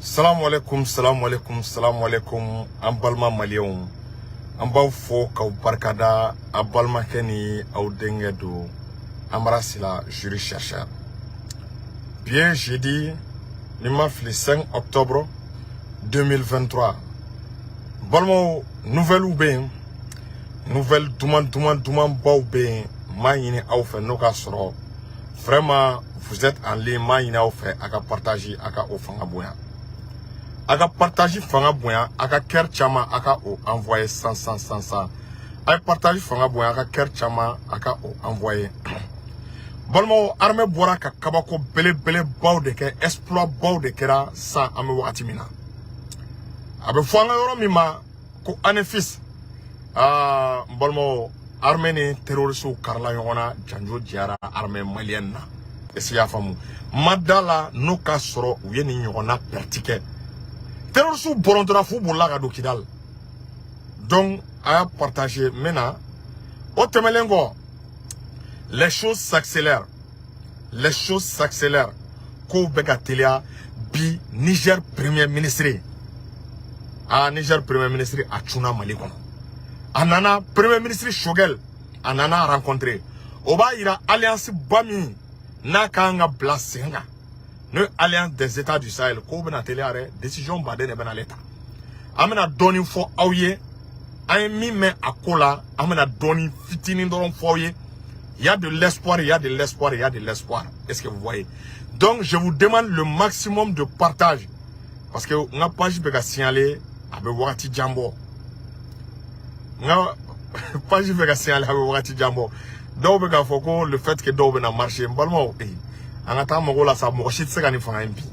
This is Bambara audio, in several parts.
Salamu alaikum, salamu alaikum, salamu alaikum. An balima maliyɛnw, an b'aw fo k'aw barikada. A balimakɛ ni aw denkɛ don, Amara Sila, juriste chercheur. Bi ye jeudi, ni ma fili, 5 octobre 2023. Balimaw, nouvelle bɛ yen, nouvelle duman duman dumanbaw bɛ yen. N b'a ɲini aw fɛ, n'o k'a sɔrɔ vraiment vous êtes en ligne, n b'a ɲini aw fɛ, a ka partage, a ka o fanga bonya, a ka partage fanga bonya, a ka cœur caman, a ka o envoyer 100 100 100 100. A ye partage fanga bonya, a ka cœur caman, a ka o envoyer. Balimaw, armée bɔra ka kabako belebelebaw de kɛ, exploit baw de kɛra san. An bɛ wagati min na, a bɛ fɔ an ka yɔrɔ min ma ko Anefis. Aa, n balimaw, armée ni terroristes karila ɲɔgɔn na, janjo jɛra armée malienne na. Est ce que i y'a faamu? Ma da la n'o ka sɔrɔ u ye nin ɲɔgɔnna perte kɛ. Terroristes bɔrɔntɔra f'u bolila ka don Kidal. Donc a y'a partager. N bɛ na o tɛmɛnen kɔ, les choses s'accélèrent, les choses s'accélèrent, kow bɛ ka teliya. Bi, Niger premier ministre, ah, Niger premier ministre, a cunna Mali kɔnɔ. A nana premier ministre Choguel, a nana rencontrer. O b'a yira alliance ba min n'a kan ka bila sen kan, n'o ye Alliance des États du Sahel. Kow bɛna teliya dɛ, décision baden de bɛna ale ta. An bɛna dɔɔnin fɔ aw ye, an ye min mɛn a ko la, an bɛna dɔɔnin fitinin dɔrɔn fɔ aw ye. Il y a de l'espoir, il y a de l'espoir, il y a de l'espoir. Est-ce que vous voyez? Donc, je vous demande le maximum de partage. Parce que n ka page bɛ ka signaler, a bɛ wagati jan bɔ. N ka page bɛ ka signaler, a bɛ wagati jan bɔ. Dɔw bɛ k'a fɔ ko le fait que dɔw bɛna marcher, n balimaw, eh, an ka taa mago la sa, mɔgɔ si tɛ se ka nin fanga in bin.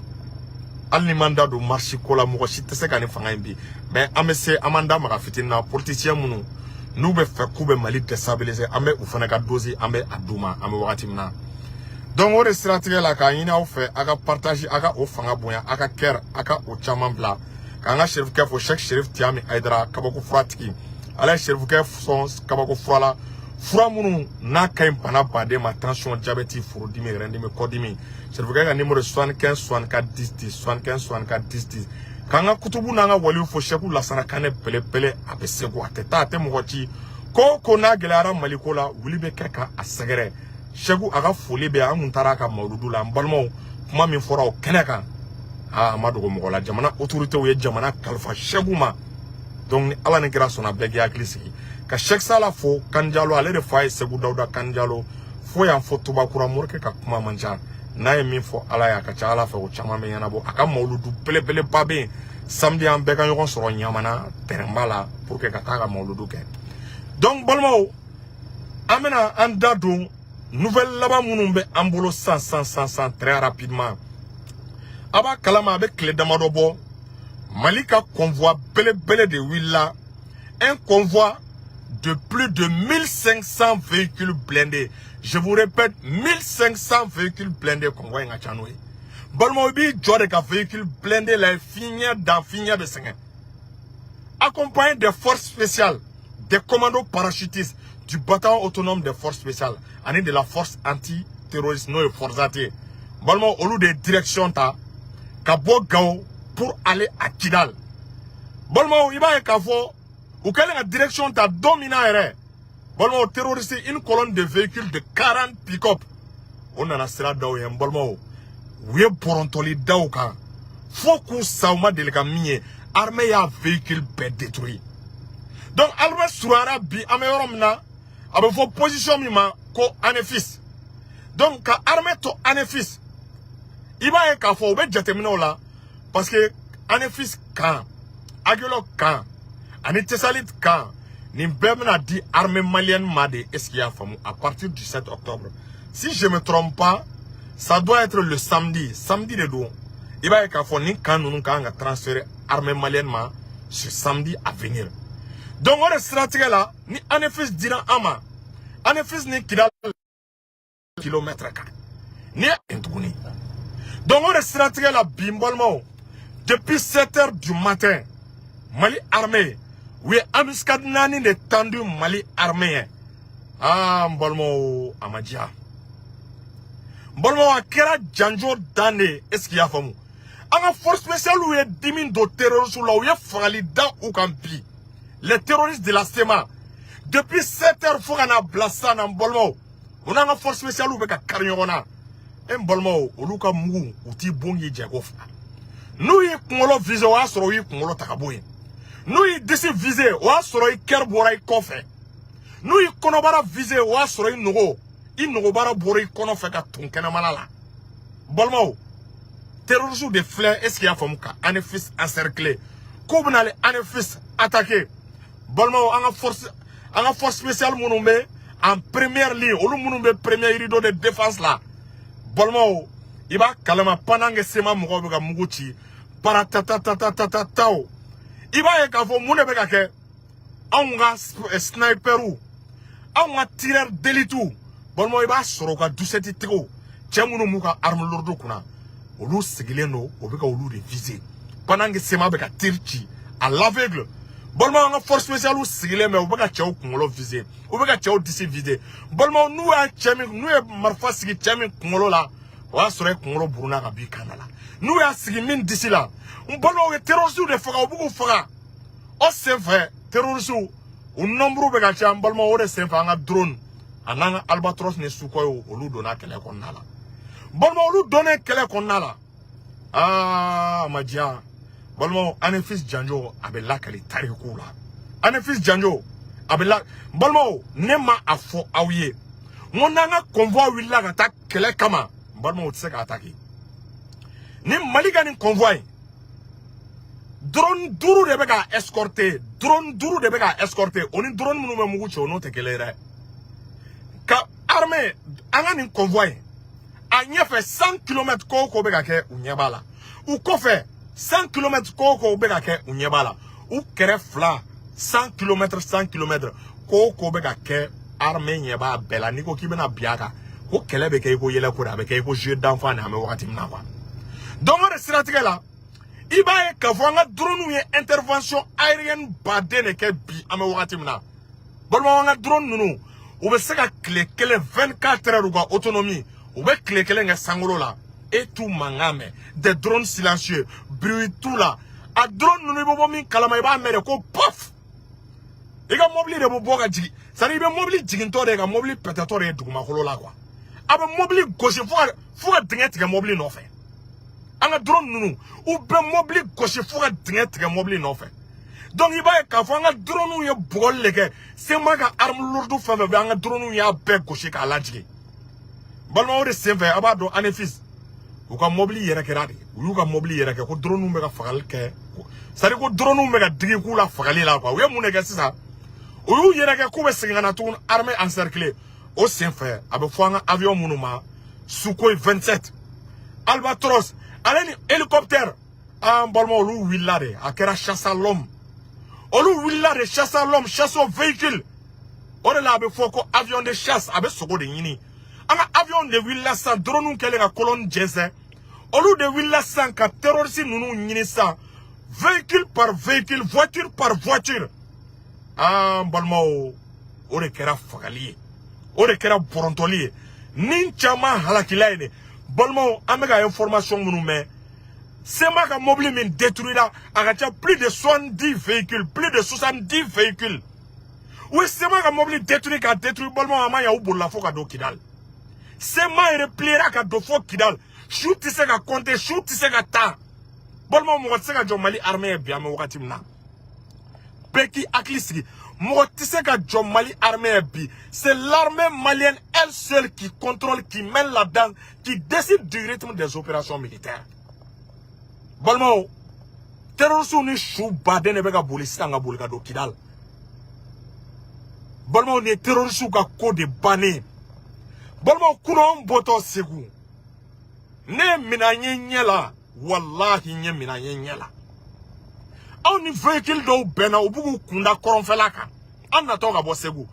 Hali ni m'an da don marche ko la, mɔgɔ si tɛ se ka nin fanga in bin. Mais an bɛ se, an b'an da maga fitinin na. Politicien minnu n'u bɛ fɛ k'u bɛ Mali déstabiliser, an bɛ u fana ka dose, an bɛ a d'u ma an bɛ wagati min na. Donc o de siratigɛ la, k'a ɲini aw fɛ, a ka partage, a ka o fanga bonya, a ka cœur, a ka o caman bila. K'an ka serifukɛ fo, Cheikh Cherif Tiami Aidara, kabako furatigi. Ala ye serifukɛ sɔn kabako fura la, fura minnu n'a ka ɲi bana baden ma: tension, diabète, furudimi, rɛndimi, kɔdimi. Serifukɛ ka numéro 75 64 10 10, 75 64 10 10. K'an ka kutubu n'an ka waliw fo, Seku Lasana Kanɛ belebele, a bɛ segu, a tɛ taa, a tɛ mɔgɔ ci. Ko o ko n'a gɛlɛyara Maliko la, wuli bɛ kɛ ka a sɛgɛrɛ. Seku, a ka foli bɛ yan. An kun taara a ka mawuludu la. An balimaw, kuma min fɔra o kɛnɛ kan, aa, a ma dogo mɔgɔ la. Jamana autorités ye jamana kalifa Seku ma. Donc ni Ala ni kira sɔnna, bɛɛ k'i hakili sigi. Ka Cheikh Sala fo Kanjalo, ale de fa ye Segu Dawuda Kanjalo fo yan fo Tubakura. Morikɛ ka kuma man ca, n'a ye min fɔ Ala ye, a ka ca Ala fɛ, o caman bɛ ɲɛnabɔ. A ka mawuludu belebeleba bɛ yen samedi, an bɛɛ ka ɲɔgɔn sɔrɔ Ɲamana terrain la pour que ka taa ka mawuludu kɛ. Donc balimaw, an bɛna an da don nouvelle laban minnu bɛ an bolo san san san san. Très rapidement, a b'a kalama, a bɛ tile damadɔ bɔ, Mali ka convoi belebele de wulila, un convoi de plus de 1500 véhicules blindés. Je vous répète, 1500 véhicules blindés. Convoi in ka ca n'o ye. Balimaw, i b'i jɔ de ka véhicule blindé la, fiɲɛ dan fiɲɛ bɛ sɛgɛn. Accompagné des forces spéciales, des commandos parachutistes du bataillon autonome des forces spéciales ani de la force antiterroriste, n'o ye FORSAT ye. Balimaw, olu de ye direction ta ka bɔ Gao pour aller à Kidal. Balimaw, i b'a ye k'a fɔ u kɛlen ka direction ta don min na yɛrɛ, balimaw, terroriste, une colonne de véhicules de 40 pick-up, o nana sira daw ye. N balimaw, u ye bɔrɔntɔli daw kan fo k'u sa, u ma deli ka min ye. Armée y'a véhicule bɛɛ détruit. Donc armée surunyara bi, an bɛ yɔrɔ min na, a bɛ fɔ position min ma ko Anefis. Donc ka armée to Anefis, i b'a ye k'a fɔ u bɛ jateminɛw la, parce que Anefis camp, Aguelhok camp ani Tessalit camp, nin bɛɛ bɛna di armée malienne ma de. Est ce qu'il y'a faamu? À partir du 7 octobre, si je me trompe pas, ça doit être le samedi, samedi de don. I b'a ye k'a fɔ nin camp ninnu kan ka transférer armée malienne ma ce samedi à venir. Donc o de siratigɛ la, ni Anefis dira an ma, Anefis ni Kidal kilomètre kan ni ye tuguni. Donc o de siratigɛ la bi, n balimaw, depuis 7 heures du matin, Mali armée, u ye embuscade naani de tendu Mali armée ye. Aa, n balimaw, a ma diya. N balimaw, a kɛra janjo dan de ye. Est ce que i y'a faamu? An ka force spéciale ye dimi don terroristes la, u ye fagali da u kan bi. Les terroristes de la CMA, depuis 7 heures fo ka n'a bila sisan na, n balimaw, u n'an ka force spéciale bɛ ka kari ɲɔgɔn na. E n balimaw, olu ka mugu, u t'i bon k'i jɛ ko fila. N'u y'i kunkolo visé, o y'a sɔrɔ u y'i kunkolo ta ka bɔ yen. N'u y'i disi visé, o y'a sɔrɔ i cœur bɔra i kɔfɛ. N'u y'i kɔnɔbara visé, o y'a sɔrɔ i nogo, i nogobara bɔra i kɔnɔ fɛ ka ton kɛnɛmana la. Balimaw, terroristes de filɛ, est ce que i y'a faamu, ka Anefis encercler, k'u bɛna ale Anefis attaquer. Balimaw, an ka force spéciale minnu bɛ en première ligne, olu minnu bɛ premier rideau de défense la, balimaw, i b'a kalama, pendant que CMA mɔgɔw bɛ ka mugu ci paratatatatataw, i b'a ye k'a fɔ mun de bɛ ka kɛ. Anw ka sniperw, anw ka tireur d'élite, balimaw, i b'a sɔrɔ u ka dusɛti tigiw, cɛ minnu b'u ka arme lourde kunna, olu sigilen don, o bɛ ka olu de viser pendant que CMA bɛ ka tir ci à l'aveugle. Balimaw, an ka force spéciale sigilen bɛ, u bɛ ka cɛw kunkolo viser, u bɛ ka cɛw disi viser. Balimaw, n'u y'a cɛ min, n'u ye marifa sigi cɛ min kunkolo la, o y'a sɔrɔ e kunkolo burunna ka b'i kan na la. N'u y'a sigi min disi la, n balimaw, ye terroristes de faga, u b'u k'u faga. O senfɛ, terroristes u nombre bɛ ka ca, n balimaw. O de senfɛ, an ka drone a n'an ka Albatros ni Sukhoi, olu donna kɛlɛ kɔnɔna la. Balimaw, olu donnen kɛlɛ kɔnɔna la, aa, a ma diya. Balimaw, Anefis janjo, a bɛ lakali tarikuw la. Anefis janjo, a bɛ la. Balimaw, ne ma a fɔ aw ye n ko n'an ka convoi wulila ka taa kɛlɛ kama, n balimaw, u tɛ se k'a attaquer. Ni Mali ka nin convoi in, drone duuru de bɛ ka escorter, drone duuru de bɛ ka escorter. O ni drone minnu bɛ mugu ci, o n'o tɛ kelen ye dɛ. Ka armée, an ka nin convoi in, a ɲɛfɛ 100 km, ko o ko bɛ ka kɛ, u ɲɛ b'a la. U kɔfɛ 100 km, ko o ko bɛ ka kɛ, u ɲɛ b'a la. U kɛrɛ fila, 100 km, 100 km, ko o ko bɛ ka kɛ, armée ɲɛ b'a bɛɛ la. N'i ko k'i bɛna bin a kan, ko kɛlɛ bɛ kɛ i ko yɛlɛko de, a bɛ kɛ i ko jeu d'enfant de, an bɛ wagati min na quoi. Donc o de siratigɛ la, i b'a ye k'a fɔ an ka drone ye intervention aérienne baden de kɛ bi, an bɛ wagati min na. Balimaw, an ka drone ninnu, u bɛ se ka tile kelen, 24 heures, u ka autonomie, u bɛ tile kelen kɛ sankolo la, e t'u mankan mɛn. Des drones silencieux, bruit t'u la. A drone ninnu, i bɛ bɔ min kalama, i b'a mɛn de ko paf, i ka mobili de bɛ bɔ ka jigin. C'est à dire, i bɛ mobili jigintɔ de ye ka mobili pɛtɛtɔ de ye dugumakolo la quoi. A bɛ mobili gosi fo ka dingɛ tigɛ mobili nɔfɛ. An ka drone ninnu, u bɛ mobili gosi fo ka dingɛ tigɛ mobili nɔfɛ. Donc i b'a ye k'a fɔ an ka drone ye bugɔli de kɛ. CMA ka arme lourde fɛn fɛn bɛ, an ka drone y'a bɛɛ gosi k'a lajigin. Balimaw, o de senfɛ, a b'a dɔn, Anefis, u ka mobili yɛrɛ kɛra de, u y'u ka mobili yɛrɛ kɛ ko drone bɛ ka fagali kɛ, c'est à dire ko drone bɛ ka digi k'u la fagali la quoi. U ye mun de kɛ sisan? U y'u yɛrɛ kɛ k'u bɛ segin ka na tuguni armée encerclée. O senfɛ, a bɛ fɔ an ka avion minnu ma Sukhoi 27, Albatros, ale ni hélicoptère, an balimaw, olu wulila de, a kɛra chasse à l'homme. Olu wulila de, chasse à l'homme, chasse au véhicule. O de la a bɛ fɔ ko avion de chasse, a bɛ sogo de ɲini. An ka avion de wulila sisan, drone kɛlen ka colonne jɛnsɛn, olu de wulila sisan ka terroriste ninnu ɲini sisan, véhicule par véhicule, voiture par voiture. An balimaw, o de kɛra fagali ye, o de kɛra bɔrɔntɔli ye, ni caman halakila ye de. Balimaw, an bɛ ka information minnu mɛn, CMA ka mobili min détruira, a ka ca plus de 70 véhicules, plus de 70 véhicules. U ye CMA ka mobili détruit k'a détruit. Balimaw, a ma ɲa, u bolila fo ka don Kidal. CMA repliera ka don fo Kidal. Su tɛ se ka compter, su tɛ se ka taa. Balimaw, mɔgɔ tɛ se ka jɔ Mali armée ye bi, an bɛ wagati min na. Bɛɛ k'i hakili sigi, mɔgɔ tɛ se ka jɔ Mali armée ye bi. C'est l'armée malienne elle seule qui contrôle, qui mène la danse, qui décide du rythme des opérations militaires. Balimaw, terroristes ni su baden de bɛ ka boli sisan, ka boli ka don Kidal. Balimaw, nin ye terroristes ka ko de bannen. Balimaw, kunun an bɔtɔ Segu, ne ye minɛn ye ɲɛ la, walahi, n ye minɛn ye ɲɛ la. Aw ni véhicule dɔw bɛnna, u b'u k'u kunda kɔrɔnfɛla kan, an natɔ ka bɔ Segu.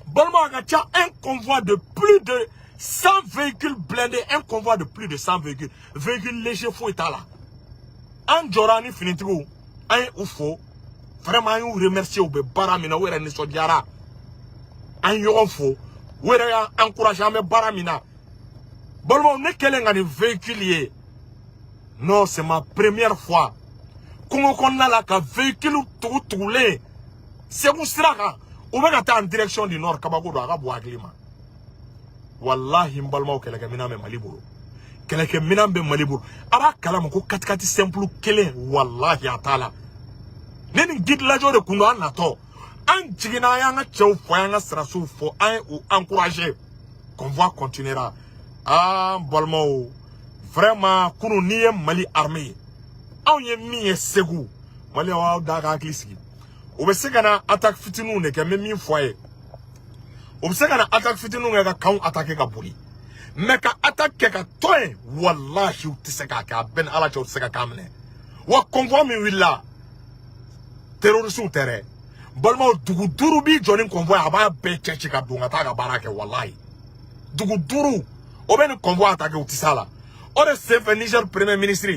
Balimaw, a ka ca un convoi de plus de 100 véhicules blindés, un convoi de plus de 100 véhicules, véhicule léger foyi t'a la. An jɔra, an ni finitigiw, an ye u fo vraiment, an y'u remercier, u bɛ baara min na, u yɛrɛ nisɔndiyara. An ye ɲɔgɔn fo, u yɛrɛ y'an encouragé, an bɛ baara min na. Balimaw, ne kɛlen ka nin véhicule ye, Non, c'est ma première fois kungo kɔnɔna la ka véhicule tugu tugulen Segu sira kan, u bɛ ka taa en direction du nord. Kabako don, a ka bon hakili ma. Walahi, n balimaw, kɛlɛkɛminɛn bɛ Mali bolo, kɛlɛkɛminɛn bɛ Mali bolo. A b'a kalama ko katikati simple kelen, walahi, a t'a la. Ne ni guide lajɔ de kun don. An natɔ, an jiginna, an y'an ka cɛw fɔ, an y'an ka sirasiw fɔ, an ye u encourager. Convoi continuera. Ah, n balimaw, vraiment, kunun n'i ye Mali armée ye, anw ye min ye Segu, Maliyɛnw, aw da ka hakili sigi. U bɛ se ka na attaque fitininw de kɛ. N bɛ min fɔ a ye, u bɛ se ka na attaque fitininw kɛ ka kanw attaquer ka boli, mais ka attaque kɛ ka to yen, walahi, u tɛ se k'a kɛ. A bɛɛ ni Ala cɛ, u tɛ se ka k'a minɛ. Wa convoi min wulila, terroristes tɛ dɛ, balimaw. Dugu duuru b'i jɔ ni convoi ye, a b'a bɛɛ cɛ ci ka don ka taa ka baara kɛ. Walahi, dugu duuru o bɛ nin convoi attaquer, u tɛ s'a la. O de senfɛ, Niger premier ministre,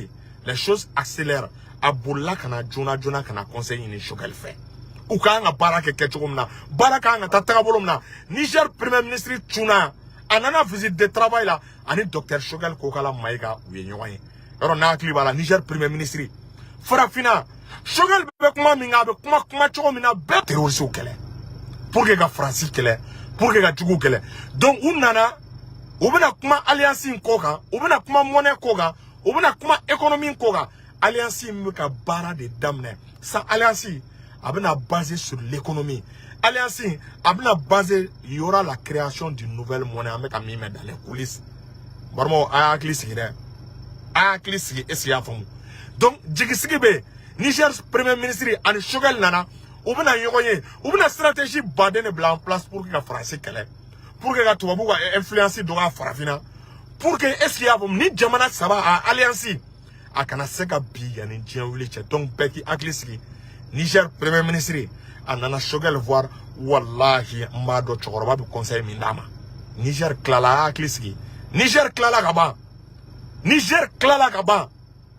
les choses accélèrent, a bolila ka na joona joona ka na conseil ɲini Choguel fɛ, u kan ka baara kɛ kɛcogo min na, baara kan ka taa tagabolo min na. Niger premier ministre cunna, a nana visite de travail la, ani docteur Choguel Kokala Maïga, u ye ɲɔgɔn ye. Yɔrɔ n'a hakili b'a la, Niger premier ministre, farafinna, Choguel bɛ kuma min kan, a bɛ kuma cogo min na, bɛɛ terroristes kɛlɛ pour que ka Faransi kɛlɛ, pour que ka juguw kɛlɛ. Donc u nana, u bɛna kuma alliance in ko kan, u bɛna kuma monnaie ko kan, u bɛna kuma économie ko kan. Alliance in bɛ ka baara de daminɛ sa. Alliance a bɛna basé sur l'économie. Alliance a bɛna basé, il y aura la création d'une nouvelle monnaie. An bɛ ka min mɛn dans les coulisses, balimaw, a y'a hakili sigi dɛ, a y'a hakili sigi. Est ce que i y'a faamu? Donc jigisigi bɛ yen. Niger premier ministre ani Choguel nana, u bɛna ɲɔgɔn ye, u bɛna stratégie baden de bila en place pour que ka Faransi kɛlɛ, pour que ka tubabuw ka influence dɔgɔya farafinna, pour que, est ce que i y'a faamu, ni jamana saba a alliance a kana se ka bi yanni diɲɛ wuli cɛ. Donc bɛɛ k'i hakili sigi. Niger premier ministre a nana Choguel voir. Wallahi, n b'a dɔn cɛkɔrɔba bɛ conseil min d'a ma. Niger tilala, a y'a hakili sigi. Niger tilala ka ban, Niger tilala ka ban.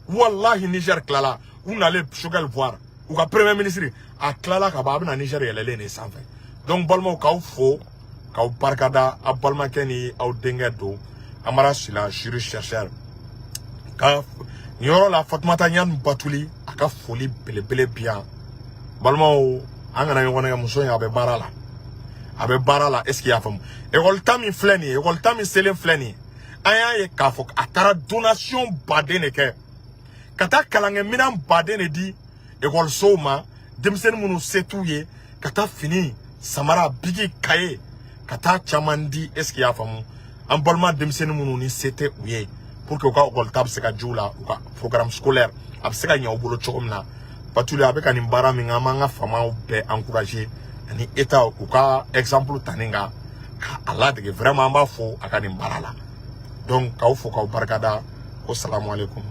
Wallahi, Niger tilala. U nalen Choguel voir, u ka premier ministre, a tilala ka ban, a bɛna Niger yɛlɛlen de sanfɛ. Donc balimaw, k'aw fo k'aw barikada. Aw balimakɛ ni aw denkɛ don, Amara Sila, juriste chercheur. Ka nin yɔrɔ la, Fatumata Ɲani Batuli, a ka foli belebele bi yan. Balimaw, an kana ɲɔgɔn nɛgɛ. Muso in, a bɛ baara la, a bɛ baara la. Est ce que i y'a faamu? Ekɔli ta min filɛ nin ye, ekɔli ta min selen filɛ nin ye, an y'a ye k'a fɔ a taara donation baden de kɛ ka taa kalankɛminɛn baden de di ekɔlisow ma, denmisɛnnin minnu se t'u ye, ka taa fini, samara, biki, kaye, ka taa caman di. Est ce que i y'a faamu? An balima denmisɛnnin minnu ni se tɛ u ye, pour que u ka ekɔli ta bɛ se ka ji u la, u ka programme scolaire a bɛ se ka ɲɛ u bolo cogo min na. Batuli a bɛ ka nin baara min kɛ, an b'an ka faamaw bɛɛ encourager ani État, u ka exemple ta nin kan ka a ladege. Vraiment, an b'a fo a ka nin baara la. Donc k'aw fo k'aw barikada ko salamu aleykum.